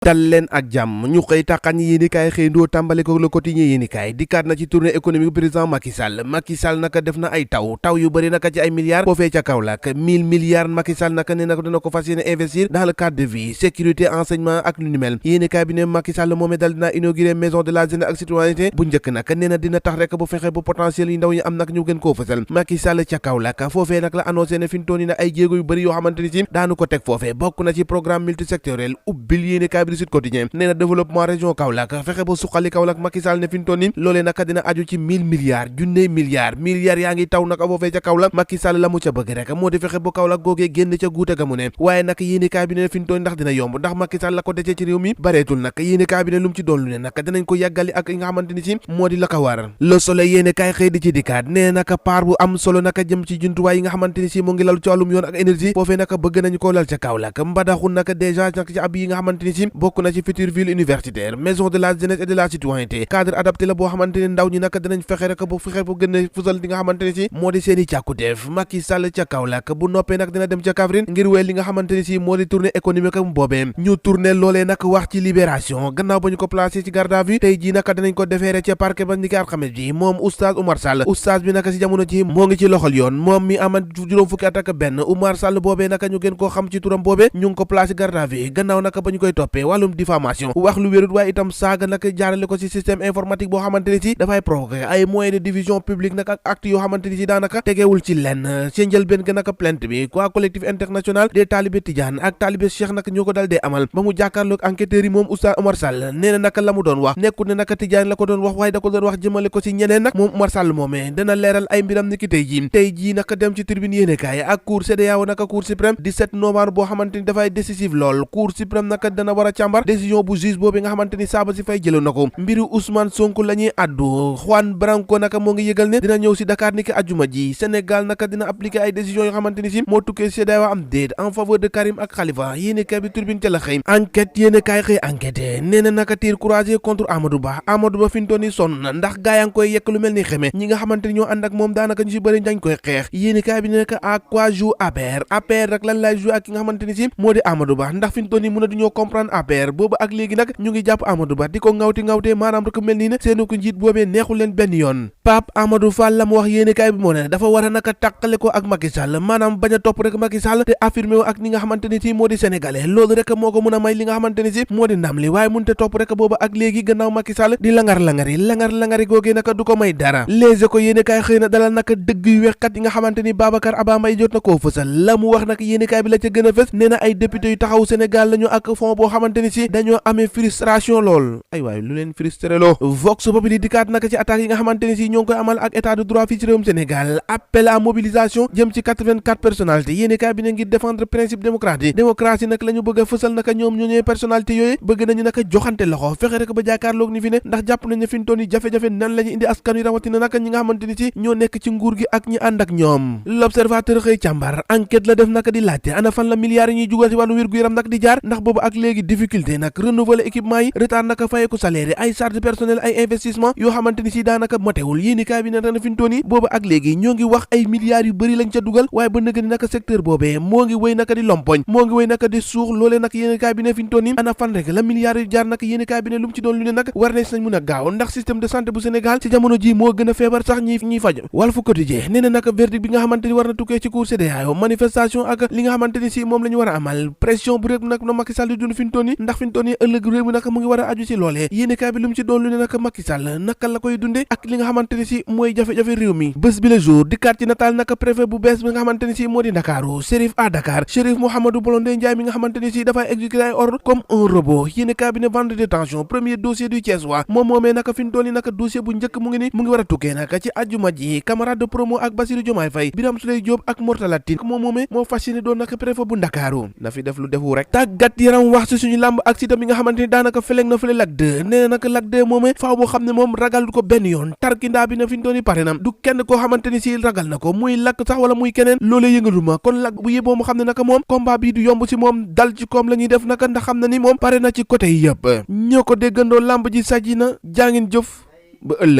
dal leen ak jàmm ñu xëy tàqan yéenikaay xëy ndoo tàmbale ko Le Quotidien yéenikaay dikkaat na ci tournée économique président Macky Sall naka def na ay taw yu bëri naka ci ay milliards foofee ca Kaolack 1000 milliards Macky Sall naka ne naka dana ko fas yéene investir dans le cadre de vie sécurité enseignement ak lu ni mel yéenikaay bi ne Macky Sall moomee dal dina inauguré maison de la jeunesse ak citoyenneté bu njëkk nag nee na dina tax rek bu fexe bu potentiel yi ndaw ñi am nag ñu gën koo fësal Macky Sall ca Kaolack foofee nag la annoncé ne fi mu toll nii nag ay jéego yu bëri yoo xamante ni ci daanu ko teg foofee bokk na ci programme multisectoriel ubbil yéenikaay bi di Sud Quotidien développement région Kaolack fexe ba suqali Kaolack Macky Sall ne fi mu toll nii loolee naka dina aju ci 1000 milliards junney milliards yaa ngi taw naka foofee ca Kaolack Macky Sall la mu ca bëgg rek moo di fexe ba Kaolack googee génn ca guute ga mu ne waaye nag yéenekaay bi ne fi mu toll ndax dina yomb ndax Macky Sall la ko desee ci réew mi bareetul nag yéenekaay bi ne lu mu ci doon lu ne nag dinañ ko yàggali ak yi nga xamante ni ci moo di la ko war Le Soleil yéenekaay xëy di ci dikkaat nee naka part bu am solo naka jëm ci jumtuwaay yi nga xamante ni ci mu ngi lal ci wàllum yoon ak énergie foofee naka bëgg nañu ko lal ca Kaolack mbadaxu naka déjà nag ci ab yi nga xamante ni ci bokk na ci future ville universitaire maison de la jeunesse et de la citoyenneté cadre adapté la boo xamante ni ndaw ñi naka dinañ fexe rek bu fexe bu gën a fusal li nga xamante ni ci moo di seeni càkkuteef Macky Sall ca Kaolack bu noppee nag dina dem ca Kaffrine ngir wéy li nga xamante ni ci moo di tournée économique am boobee ñu tournée loolee nag wax ci libération gannaaw ba ñu ko placé ci garde à vue tey jii naka dinañ ko defeere ca parquet ba niki alxames ji moom oustaz Oumar Sall oustaz bi naka ci jamono ji moo ngi ci loxol yoon moom mi amat juróom fukki at ak benn Oumar Sall boobee naka ñu gën koo xam ci turam boobee ñu ngi ko placé garde à vue gannaaw naka ba ñu koy toppee wàllum diffamation wax lu wérut waaye itam saaga nag jaarale ko ci système informatique boo xamante ni ci dafay provoquer ay moyens de division publique nag ak acte yoo xamante ni ci daanaka tegewul ci lenn ci njëlbéen ga naka plainte bi waa collectif international des talibé Tidiane ak talibé Cheikh nag ñoo ko dal dee amal ba mu jàkkaarloog enquêteurs yi moom Oustaz Oumar Sall nee na naka la mu doon wax nekkul ne naka Tidiane la ko doon wax waaye da ko doon wax jëmale ko ci ñeneen nag moom Oumar Sall moomee dana leeral ay mbiram niki tey jii naka dem ci tribune yéenekaay ak cour CEDEAO naka cour suprême 17 novembre boo xamante ni dafay décisif lool cour suprême naka dana war a càmbar décision bu juge boobu nga xamante ni saaba si fay jëloon na ko mbiru Ousmane Sonko la ñuy addu Juan Branco naka moo ngi yëgal ne dina ñëw si Dakar niki ajuma ji Sénégal naka dina appliquer ay décisions yoo xamante ni si moo tukkee CEDEAO am déet en faveur de Karim ak Khalifa yéenekaay bi turbine ca la xëy enquête yéenekaay xëy enquête nee na naka tir croisé contre Amadou Ba fi mu toll nii sonn na ndax gaa yaa ngi koy yekk lu mel ni xeme ñi nga xamante ni ñoo ànd ak moom daanaka ñu si bëri dañ koy xeex yéenekaay bi ne naka à quoi joue APR rek lan lay jouer ak ki nga xamante ni si moo di Amadou Ba ndax fi mu toll nii mën a duñoo comprendre APR boobu ak léegi nag ñu ngi jàpp Amadou Ba di ko ngawtee maanaam rek mel nii ne seenu ko njiit boobee neexul leen benn yoon Pape Amadou Fall la mu wax yéenekaay bi moo ne dafa war a naka tàqale ko ak Macky Sall maanaam bañ a topp rek Macky Sall te affirmé wu ak ni nga xamante ni si moo di sénégalais loolu rek moo ko mën a may li nga xamante ni si moo di ndam li waaye mënut a topp rek booba ak léegi gannaaw Macky Sall di langar-langari googee naka du ko may dara léegi ko yéenekaay xëy na dalal naka dëgg yu wexkat yi nga xamante ni Babacar Aba Mbaye jot na koo fësal la mu wax nag yéenekaay bi la ca gën a fës nee na ay député yu taxaw Sénégal lañu ak fond boo xamante ni si dañoo amee frustration lool ay waay lu leen frustré loo Vox Populi dikkaat naka ci attaque yi nga xamante ni si ñoo ngi koy amal ak état de droit fii ci réewum Sénégal appel à mobilisation jëm ci 84 personnalités yéenekaay bi ne ngir défendre principe démocratie nag la ñu bëgg a fësal naka ñoom ñooñee personnalité yooyu bëgg nañu naka joxante loxo fexe rek ba jàkkaarloog ni fi ne ndax jàpp nañ ne fi ñu toll nii jafe-jafe nan la ñu indi askan wi rawatina naka ñi nga xamante ni si ñoo nekk ci nguur gi ak ñi ànd ak ñoom l'observateur xëy càmbar enquête la def naka di laajte ana fan la milliards yi ñuy jugal ci wàllu wér-gu-yaram nag di jaar ndax boobu ak léegi difficulté nag renouveler équipement yi retard naka fayeku salaire ay charge personnel ay investissement yoo xamante ni si daanaka motewul yéenekaay bi ne na fi ñu toll nii boobu ak léegi ñoo ngi wax ay milliards yu bëri lañ ca dugal waaye ba nëgë ni naka secteur boobee moo ngi wéy naka di lompoñ moo ngi wéy naka di suux loolee nag yéenekaay bi ne fi ñu toll nii ana fan rek la milliards yu jaar nag yéenekaay bi ne lu mu ci doon lu ne nag war nañ mun a gaaw ndax système de santé bu Sénégal ci jamono ji moo gën a feebar sax ñiy faj Walf Quotidien nee na naka verdict bi nga xamante ni war na tukkee ci cour CEDEAO manifestation ak li nga xamante ni si moom la ñu war a amal pression bu rek nag na Macky Sall di dund fi ñu toll nii ndax fi ñu toll nii ëllëg réew mi naka mu ngi war a aju ci loolee yéenekaay bi lu mu ci doon lu ne naka Macky Sall naka la koy dunde ak li nga xamante ni si mooy jafe-jafe réew mi bés bi le jour dikkaat ci nataal naka préfet bu bees bi nga xamante ni si moo di Ndakaaru Chérif à Dakar Chérif Mouhamadou Blondin Ndiaye mi nga xamante ni si dafay exécuter ay ordre comme un robot yéenekaay bi ne vente de détention premier dossier du Thiessois moom moomee naka fi ñu toll nii naka dossier bu njëkk mu ngi war a tukkee naka ci àjjuma ji camarade de promo ak Bassirou Diomaye Faye Birame Souleye Diop ak Mourtala Tine moom moomee moo fas yéene doon naka préfet bu Ndakaaru na fi def lu defu rek tàggat yaram wax ci suñu làmb ak Siteu mi nga xamante ni daanaka feleg na fële Lac 2 nee na naka Lac 2 moomee faaw boo xam ne moom ragal du ko benn yoon tarkindaa bi na fi ñu doon pare na du kenn koo xamante ni si ragal na ko muy Lac sax wala muy keneen loolee yëngaluma kon Lac bu yeboo mu xam ne naka moom combat bii du yomb si moom dal ci koom la ñuy def naka ndax xam na ni moom pare na ci côté yëpp ñoo ko déggandoo làmb ji sajji na jàngin jëf ba ëllëg